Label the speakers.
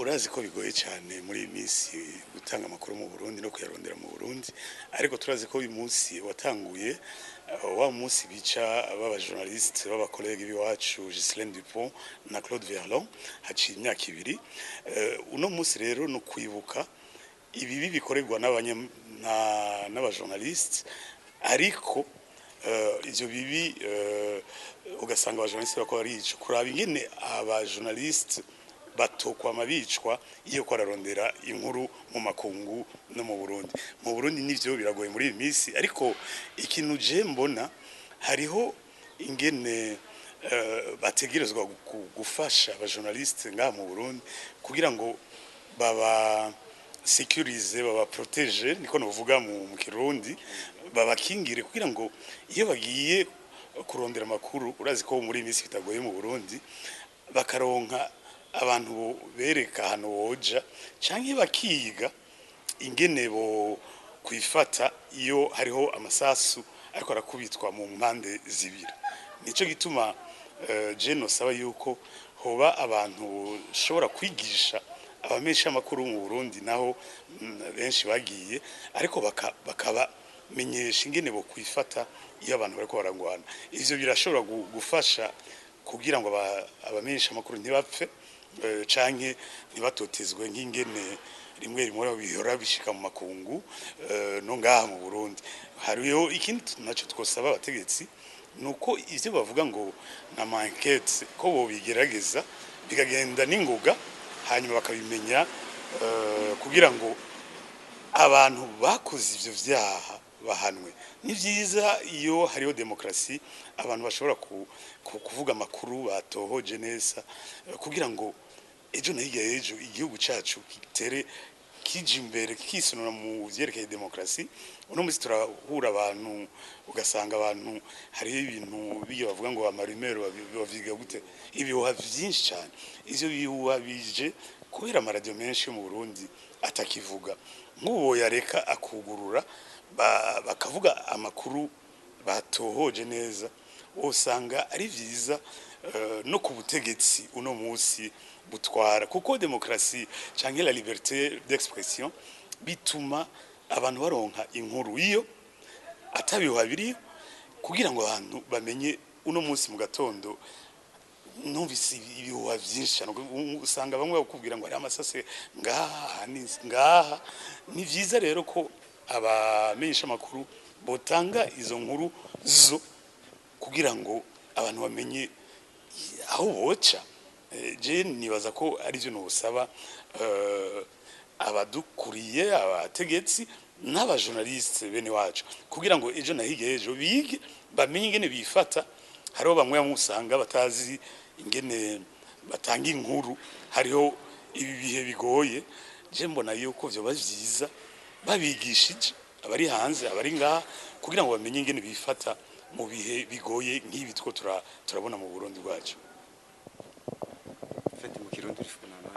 Speaker 1: Urazi ko bigoye cyane muri iyi minsi gutanga amakuru mu Burundi no kuyarondera mu Burundi, ariko turazi ko uyu munsi watanguye wa munsi bica baba journaliste, baba collègue b'iwacu, Ghislaine Dupont na Claude Verlon, haciye imyaka 2. Uno munsi rero no kwibuka ibibi bikorerwa n'abajournaliste, ariko ivyo bibi ugasanga abajournaliste bako barica, kuraba ingene abajournaliste batokwama bicwa iyo ko ararondera inkuru mu makungu no mu Burundi. Mu Burundi nivyo biragoye muri iyi minsi, ariko ikintu je mbona, hariho ingene bategerezwa gufasha abajournaliste ngaha mu Burundi kugira ngo baba sécuriser, baba protéger, niko novuga mu Kirundi, babakingire kugira ngo iyo bagiye kurondera amakuru, urazi ko muri iyi minsi bitagoye mu Burundi, bakaronka abantu bereka ahantu boja canke bakiga ingene bo kwifata iyo hariho amasasu ariko arakubitwa mu mpande zibiri. Nico gituma je nosaba yuko hoba abantu shobora kwigisha abamesha amakuru mu Burundi, naho benshi bagiye, ariko bakabamenyesha ingene bo kwifata iyo abantu bariko barangwana. Ivyo birashobora gufasha kugira ngo abamenyesha amakuru ntibapfe canke ntibatotezwe nk'ingene rimwe rimwe bihora bishika mu makungu no ngaha mu Burundi. Hariho ikindi naco twosaba abategetsi, nuko ivyo bavuga ngo na enquête, ko bobigerageza bikagenda n'ingoga, hanyuma bakabimenya kugira ngo abantu bakoze ivyo vyaha bahanwe. Ni vyiza iyo hariho demokarasi, abantu bashobora kuvuga amakuru batohoje neza kugira ngo ejo na hirya y'ejo igihugu cacu gitere kija imbere, kisunura mu vyerekeye demokarasi. Uno munsi turahura abantu, ugasanga abantu hariho ibintu biyo bavuga ngo ama rumeurs, baviga gute, ibihuha vyinshi cyane. Ivyo bihuha bije kubera amaradiyo menshi yo mu Burundi atakivuga. Nk'ubu yareka akugurura, bakavuga amakuru batohoje neza, usanga ari vyiza no ku butegetsi uno munsi butwara, kuko demokarasi canke la liberté d'expression bituma abantu baronka inkuru iyo atabihuha biriho, kugira ngo abantu bamenye. Uno munsi mu gatondo numvise ibihuha vyinshi cyane, usanga bamwe bakubwira ngo hari amasase ngaha ngaha. Ni vyiza rero ko abamenyesha amakuru botanga izo nkuru zo kugira ngo abantu bamenye aho boca. Je nibaza ko ari byo nusaba abadukuriye, abategetsi n'abajournaliste bene wacu, kugira ngo ejo na hirya ejo bige, bamenye ingene bifata. Hariho bamwe usanga batazi ingene batanga inkuru, hariho ibi bihe bigoye. Je mbona yuko vyoba vyiza babigishije, abari hanze, abari ngaha, kugira ngo bamenye ingene bifata mu bihe bigoye nk'ibi two turabona mu Burundi bwacu.
Speaker 2: Fete mu Kirundi urifunana.